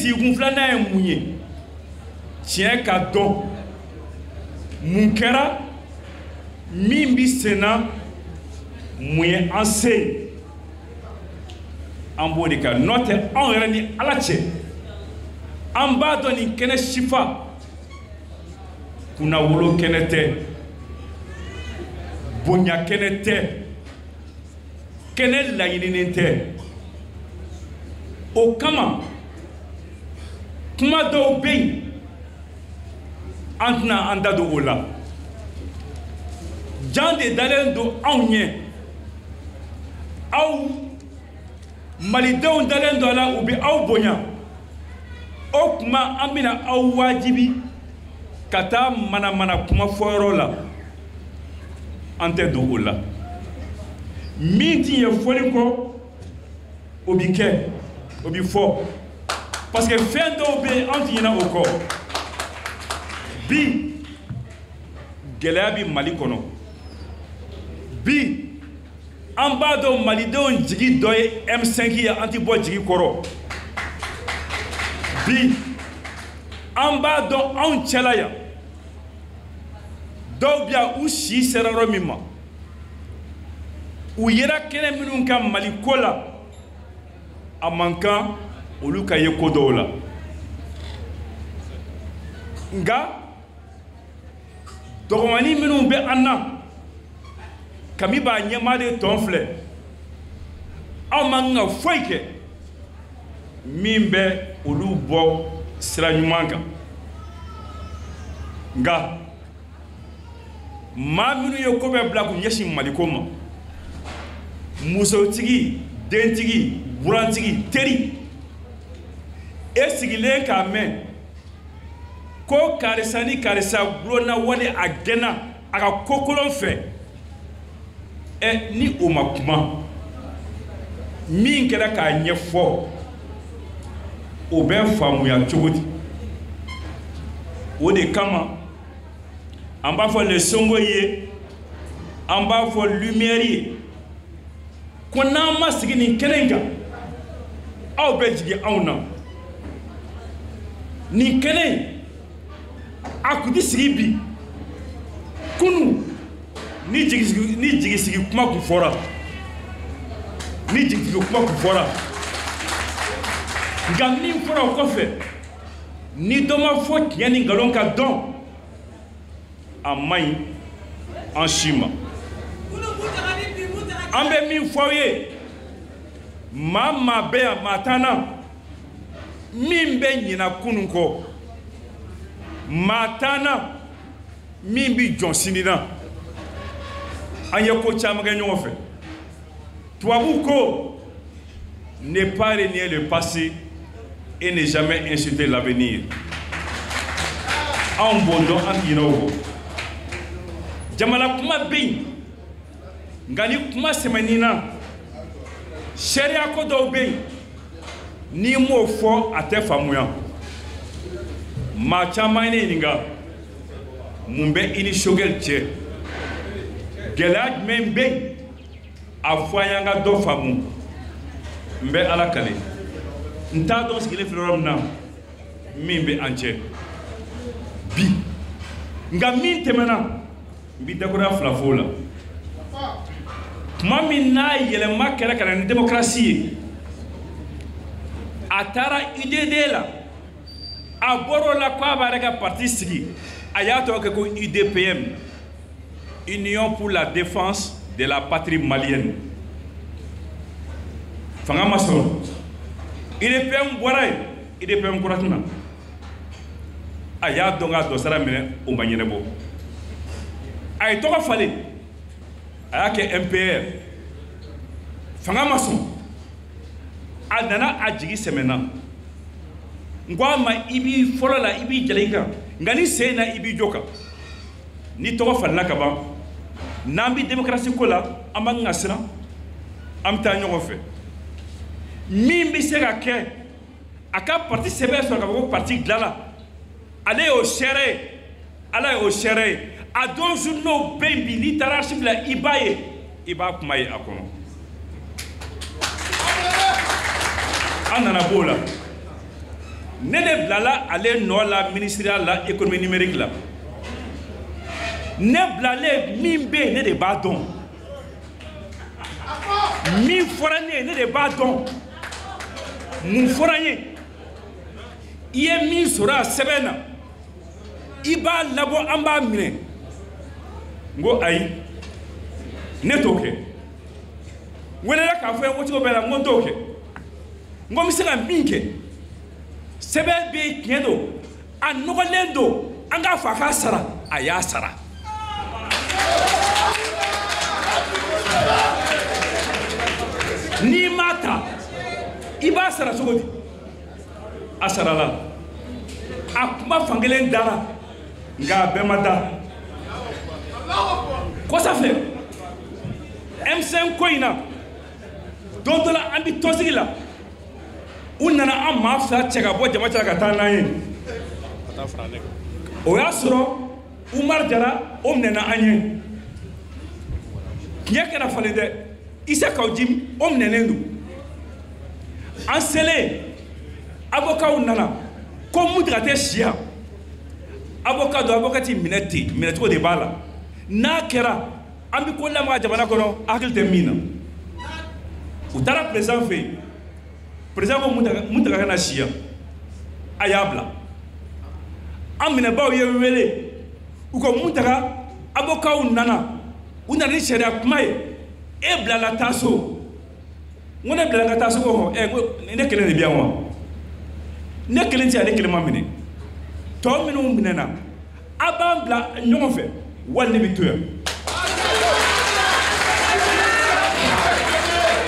sigikun filanan ye mun ye? Tiɲɛ ka dɔn mun kɛra, min bi sen na, mun ye an se yen, an b'o de kan. N'o tɛ anw yɛrɛ ni Ala cɛ, an b'a dɔn nin kɛnɛ sifa kunnawolo kɛnɛ tɛ, bonya kɛnɛ tɛ, kɛnɛ laɲininen tɛ. O kama kuma dɔw bɛ yen, an tɛna an da don o la. Jan de dalen don anw ɲɛ, aw malidenw dalen don a la, u bɛ aw bonya. O tuma an bɛna aw wajibi ka taa manamana kuma fɔyɔrɔ la, an tɛ don o la. Min ti ɲɛ fɔli kɔ, o bi kɛ, o bi fɔ, parce que fɛn dɔw bɛ yen an ti ɲinɛ o kɔ. Bi gɛlɛya bi Mali kɔnɔ, bi an b'a dɔn malidenw jigi dɔ ye M5 ye, an ti bɔ jigi kɔrɔ. Bi an b'a dɔn anw cɛla yan, dɔw bɛ yan u si sera yɔrɔ min ma, u yera kɛnɛ minnu kan Mali ko la, a man kan olu ka ye ko dɔw la. Nka dɔgɔmanin minnu bɛ an na, kami b'a ɲɛmaa de tɔn filɛ, aw man kan ka foyi kɛ min bɛ olu bɔ sira ɲuman kan. Nka maa minnu ye ko bɛɛ bila k'u ɲɛsin Maliko ma, musotigi, dentigi, burantigi, teri, e sigilen k'a mɛn ko karisa ni karisa gulonna wali a gɛnna a ka ko kolon fɛ, ɛ ni o ma kuma, min kɛra k'a ɲɛfɔ, o bɛ faamuya cogo di? O de kama an b'a fɔ le Songo ye, an b'a fɔ Lumière ye, ko n'an ma sigi nin kɛnɛ in kan, aw bɛ jigin anw na. Nin kɛnɛ in a kun ti sigi bi, kunun ni jigisigi kuma kun fɔra, ni jigisigi kuma kun fɔra, nka min fɔra o kɔfɛ, ni dɔ ma fɔ tiɲɛ ni nkalon ka dɔn, a man ɲi an si ma. An bɛ min fɔ aw ye, maa maa bɛ yan, maa t'an na min bɛ ɲina kunun kɔ, maa t'an na min bi jɔn sini na. An ye ko caman kɛ ɲɔgɔn fɛ. Tubabuw ko ne pas renier le passé et ne jamais insulter l'avenir. Anw b'o dɔn, an ti ɲinɛ o kɔ. Jamana kuma bɛ yen, nka ni kuma sɛmɛnni na, sariya ko dɔw bɛ yen, n'i m'o fɔ a tɛ faamuya. Maa caman ye ne ɲininka mun bɛ i ni Choguel cɛ, gɛlɛya jumɛn bɛ yen, a fɔ an y'an ka dɔ faamu. N bɛ Ala kale, n t'a dɔn sigilen filɛ yɔrɔ min na min bɛ an cɛ bi, nka min tɛmɛna n bɛ dakuruya fila fɔ o la. Tuma min n'a yɛlɛma kɛra ka na ni démocratie ye, a taara UDD la, a bɔr'o la k'a b'a yɛrɛ ka parti sigi, a y'a tɔgɔ kɛ ko UDPM, Union pour la défense de la patrie malienne. Fanga ma sɔrɔ, UDPM bɔra yen, UDPM kura tɛna, a y'a dɔn k'a dɔsara minɛ, o ma ɲɛnabɔ. A ye tɔgɔ falen, a y'a kɛ MPR, fanga ma sɔn, a nana a jigi sɛmɛna. N ko a ma, i b'i fɔlɔ la, i b'i jala i kan, nka ni sen na i b'i jɔ kan. Ni tɔgɔ falenna ka ban, n'an bɛ démocratie ko la, an b'an ka siran, an bɛ taa ɲɔgɔn fɛ. Min bɛ se ka kɛ a ka parti sɛbɛn sɔrɔ k'a fɔ ko parti dilanna, ale y'o seere ye, Ala y'o seere ye. A don journaux bɛ yen bi, n'i taara archive la i b'a ye, i b'a kuma ye a kɔnɔ. An nana b'o la. Ne de bilala ale nɔ la ministériya la économie numérique la. Ne bilalen min bɛ yen, ne de b'a dɔn. Min fɔra ne ye, ne de b'a dɔn. Mun fɔra n ye? I ye min sɔrɔ a sɛbɛn na, i b'a labɔ, an b'a minɛ. N ko ayi, ne t'o kɛ. N welela k'a fɔ n ye ko cogo bɛɛ la, n ko n t'o kɛ. N ko n bɛ se ka min kɛ, sɛbɛn bɛ yen, tiɲɛ don, a nɔgɔlen don, an k'a fɔ a k'a sara, a y'a sara. N'i m'a ta, i b'a sara cogo di? A sarala. A kuma fankelen dara, nka a bɛɛ ma da. Kɔsa fɛ, M5 ko in na, don dɔ la an bɛ tɔnsigi la, u nana an maa fila cɛ ka bɔ jama cɛ ka taa n'an ye. O y'a sɔrɔ Umar Jara o minɛna an ye. Tiɲɛ kɛra falen dɛ, Isa Kaw Jim o minɛnen don. An selen, avocat nana ko Muntaga tɛ si yan. Avocat don, avocat ti minɛ ten, minɛcogo de b'a la. N'a kɛra an bɛ ko lamaga jamana kɔnɔ, hakili tɛ min na. U taara président fɛ yen. Président ko Muntaga kana si yan, a y'a bila. An minɛbaaw ye wele, u ko Muntaga, avocat nana, u nana ni sariya kuma ye, e bilala taa so. N ko ne bilala ka taa so ko ɛ, n ko ne kelen de bɛ yan wa? Ne kelen tɛ yan, ne kelen ma minɛ. Tɔ minnu minɛna, a b'an bila ɲɔgɔn fɛ, wali ne bɛ to yan.